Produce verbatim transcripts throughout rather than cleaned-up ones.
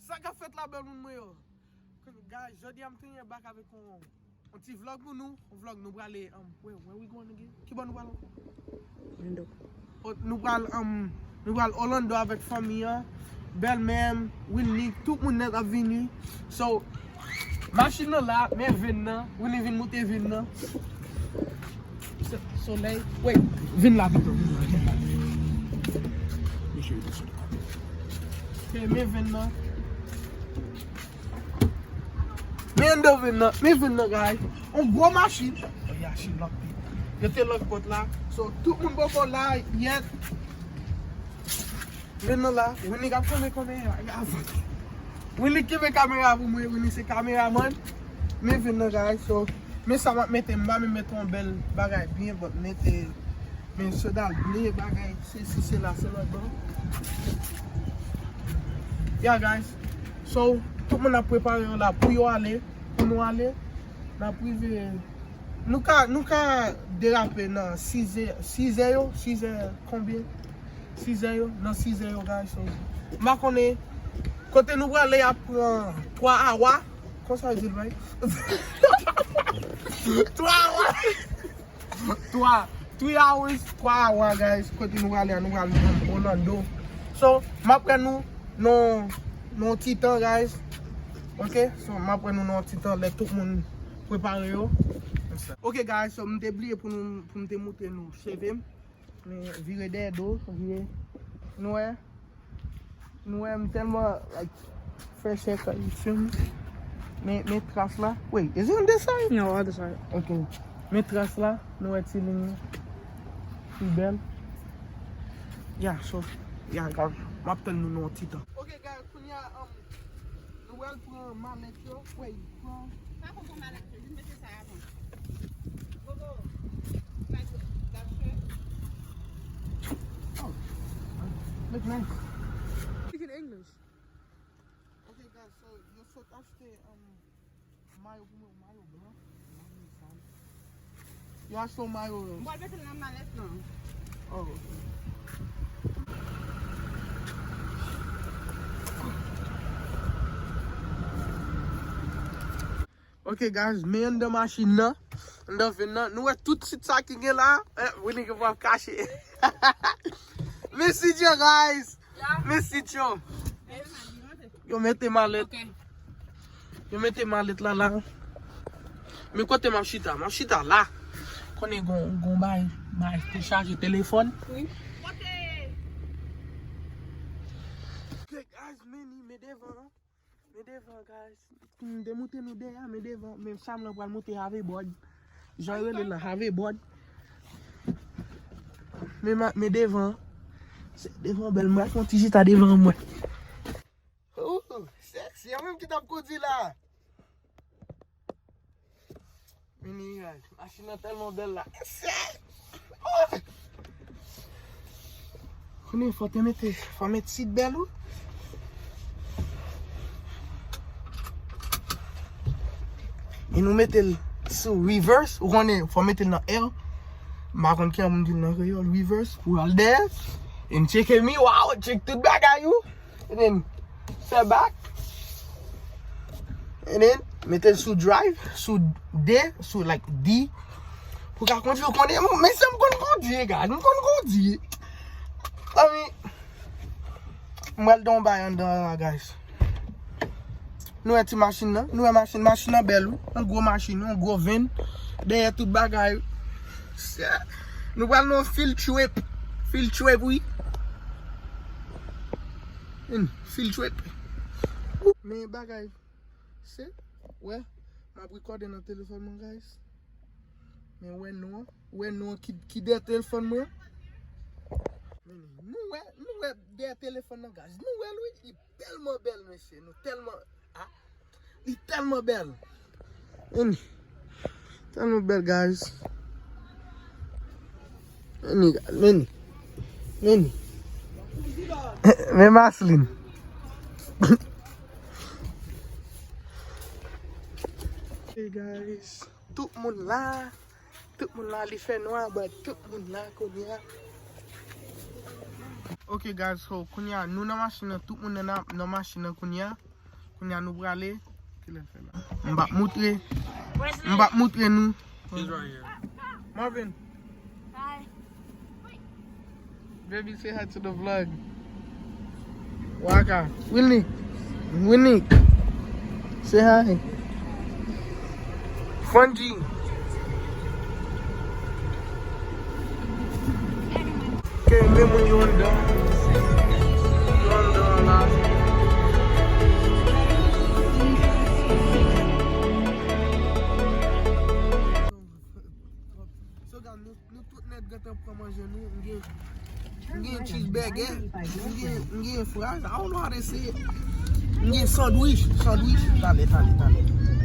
Sa k ap fèt la, bèl moun mwen yo? Guys, jodi a m tounen back avèk yon, yon ti vlog pou nou. Yon vlog nou prale, um, where, where we going again? Ki bò nou prale ankò? Orlando. O, nou pral, um, nou pral Orlando avèk fanmi an. Bèlmè m, Winnie, tout moun nèt ap vini. So, machin nan la, men venn nan. Winnie vin moute venn nan. So, solèy. Wait, vin la pito, vin la, vin la. Mesye, Ok, men venn nan. Men anndan venn nan, men venn nan, guys. On gwo machin. Oh, yeah, she locked it. Yo te lock pòt la. So, tout moun poko la yèt. Venn nan la, Winnie k ap kenbe kamera. Winnie kenbe kamera pou mwen, Winnie se kameraman. Men venn nan, guys. So, men sa m ap mete, m pa menm mete yon bèl bagay byen, but mete Men sandal ble, bagay, se si, se la, se lòt bò. Yeah, guys. So, tout moun ap prepare yo la pou yo ale, pou nou ale. N ap rive, nou ka, nou ka derape nan sizè, sizè yo, sizè konbyen? Sizè yo, nan sizè yo, guys. So, m pa konnen kote nou prale, y ap pran twa awa. Konsa yo di l, right? Twa awa! Twa, three hours, twa awa, guys. Kote nou prale a, nou prale nan Orlando. So, m ap pran nou nan, nan ti tan, guys. Ok? So, m ap pran nou nan ti tan, lè tout moun prepare yo. Ok, guys, so, m te bliye pou nou, pou m te moutre nou cheve m. Men vire dèyè do, vire. Nou wè? Nou wè, m tèlman, like, fresh air, you feel me? Men, men tras la. Wait, is it on this side? No, other side. Ok. Men tras la, nou wè ti liy nan. Pi bèl. Yeah, so, yeah, guys, m ap tann nou nan yon ti tan. Ok, guys, kounye a, um, nou pral pran malèt yo. Wait, pran. Pa konn pran malèt yo, vin mete sa avan. Gogo, like, that shirt. Oh, look nice. Speaking English. Ok, guys, so, yo sot achte, um, mayo pou mwen, mayo blan. Mayo sal. Yo achte yon mayo. M pral mete l nan malèt lan. Oh, ok. Ok, guys, men anndan machin nan, anndan venn nan. Nou wè tout sit sa ki gen la. Eh, Winnie gen pou ap kache. Men sit yo, guys. Men sit yo. Yo mete malèt. Ok. Yo mete malèt la, la. Men kote m ap chita? M ap chita la. Konnen gon, gon bay, bay te chaje telefòn. Wi. Ok, guys, men ni, men devan. Men devan, guys. M te moute nou dèyè, men devan. Men Sam lan pral moute hoverboard. Jan yo rele l lan, hoverboard. Men ma, men devan. Se devan bèl, m pral fè yon ti chita devan mwen. Oh, sexy, an menm ki t ap kondui la. Mini, guys, machin nan tèlman bèl la. Oh! Konnen fò te mete, fò mete seat belt ou. E nou mete l sou reverse, ou konnen fò mete l nan L. M pa konn kijan moun di l nan kreyòl, reverse, pou al dèyè. E n tcheke miwa, tcheke tout bagay ou. And then, fè back. And then, mete l sou drive, sou D, sou, like, D. Pou ka kondui, ou konnen, men se m konn kondui, guys, m konn kondui. Zanmi, m pral don bay anndan la, guys. Nou wè ti machin nan, nou wè machin, machin nan bèl, wi. Yon gwo machin, yon gwo van. Dèyè tout bagay. Nou pral nan yon field trip. Field trip, wi. Vin, field trip. Men bagay, se, wè, m ap rekòde nan telefòn mwen, guys. Men wè non, wè non ki, ki dèyè telefòn mwen. Men nou wè, nou wè dèyè telefòn nan, guys. Nou wè l, wi, li tèlman bèl, mesye. Nou tèlman, ah, li tèlman bèl. Vini. Tèlman bèl, guys. Vini, guys, vini. Vini. Men Maslin. Hey, guys. Tout moun la. Tout moun la, li fè nwa, but tout moun la kounye a. Ok, guys, so, kounye a, nou nan machin nan, tout moun nan, nan machin nan kounye a. Kounye a nou prale. Kilè l fè la? M p ap moutre. M p ap moutre nou. He's right here. Marvin. Hi. Baby, say hi to the vlog. Waka. Wilnick. Wilnick. Say hi. Fungi. Kenbe mwen yo anndan. Yo anndan la. So, guys, nou, nou tout nèt gentan pran manje nou. M gen, m gen cheeseburger. M gen, m gen fries. I don't know how to say it. M gen sandwich. Sandwich. Tale, tale, tale.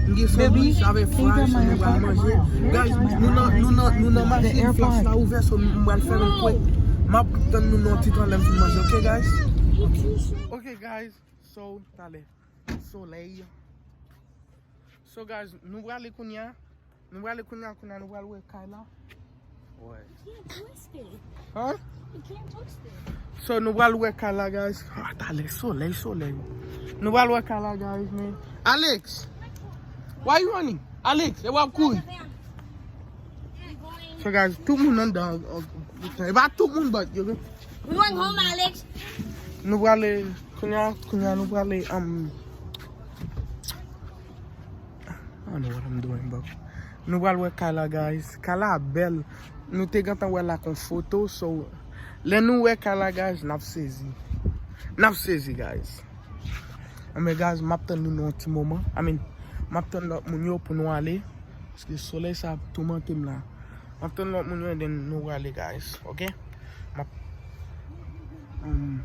M gen sandwich avèk fries. Nou pral manje. Guys, nou nan, nou nan, nou nan mache. Flash la ouvè, so m pral fè nou kwè. M ap tann nou nan ti tan lè m fin manje. Ok, guys? Ok, guys. So, tale. Solèy. So, guys, nou prale kounye a. Nou prale kounye a, kounye a, nou pral wè kay la. Wè. You can't twist it. Huh? You can't twist it. So, nou pral wè kay la, guys. Ah, tale, solèy, solèy. Nou pral wè kay la, guys, man. Alex! Why you running? Alex, e w ap kouri. So, guys, tout moun anndan. E pa tout moun, but, yo. We going home, Alex. Nou prale, kounye a, kounye a, nou prale, um, I don't know what I'm doing, bro. Nou pral wè kay la, guys. Kay la bèl. Nou te gentan wè l ak yon foto, so, lè nou wè kay la, guys, n ap sezi. N ap sezi, guys. Anben, guys, m ap tann nou nan yon ti moman. I mean, m ap tann lòt moun yo pou nou ale. Paske solèy sa ap toumante m la. M ap tann lòt moun yo, and then nou prale, guys. Ok? M ap, um,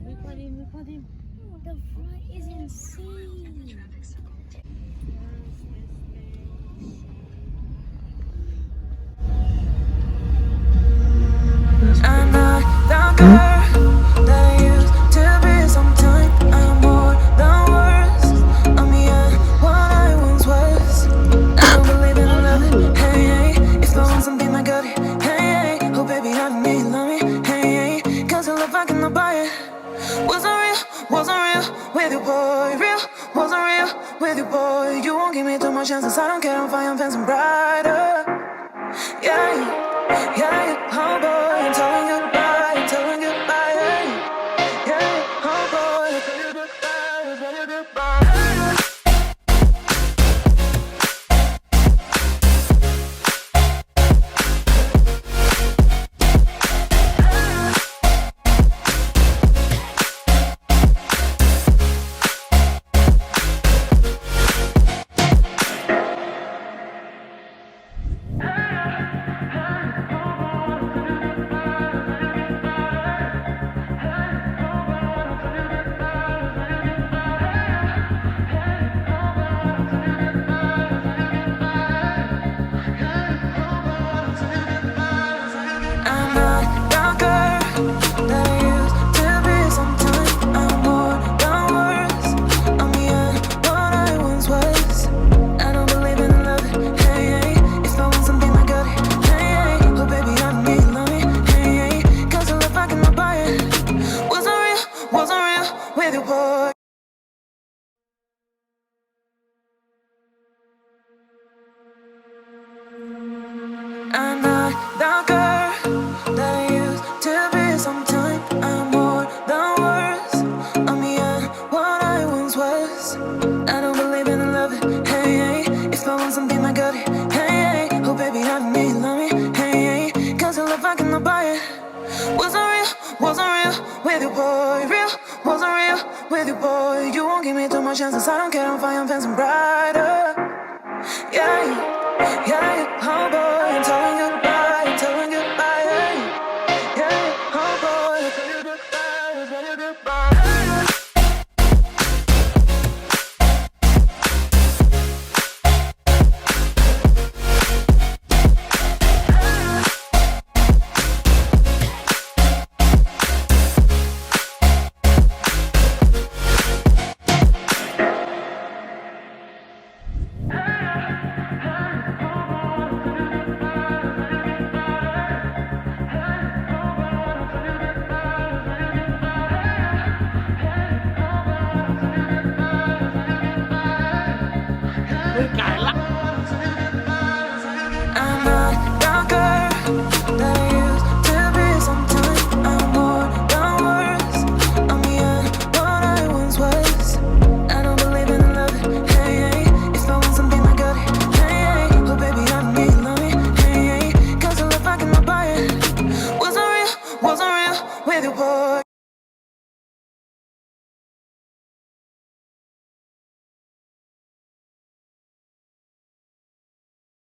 Record him, record him. The front is insane. I'm not the girl that I used to be. Sometimes I'm more than worse. I'm beyond what I once was. I don't believe in love. Hey, hey, if I want something, I got it. Hey, hey, oh baby, I need love me. Hey, hey, 'cause your love, I cannot buy it. Wasn't real, wasn't real with you, boy. Real, wasn't real with you, boy. You won't give me too much chances. I don't care, I'm fine, I'm fancy brighter. Yeah, yeah, yeah, oh boy, I'm telling you goodbye, I'm telling you goodbye. Yeah, yeah, oh boy, I'm telling you goodbye, I'm telling you goodbye. I'm not the girl that I used to be. Sometimes I'm more than worse. I'm beyond what I once was. I don't believe in love. Hey, hey. If I want something, I got it. Hey, hey. Oh, baby, I need love. Hey, hey. 'Cause the love I cannot buy it. Wasn't real, wasn't real with you, boy. I'm not the girl that I used to be. Sometimes I'm more than worse. I'm beyond what I once was. I don't believe in love. Hey, hey. If I want something, I got it. Hey, hey. Oh, baby, I need love. Hey, hey. 'Cause the love I cannot buy it. Wasn't real, wasn't real with you, boy. Real, wasn't real with you, boy. You won't give me too much chances. I don't care, I'm fine, I'm fancy brighter. Yeah, yeah, yeah, oh boy, I'm telling you goodbye, I'm telling you goodbye. Yeah, yeah, oh boy, I'm telling you goodbye, I'm telling you goodbye. Ou kay la. I'm not the girl that I used to be. Sometimes I'm more than words. I'm beyond what I once was. I don't believe in love. Hey, hey. If I want something, I got it. Hey, hey. Oh, baby, I don't need love. Hey, hey. Cause the love I can buy it wasn't real, wasn't real with your boy.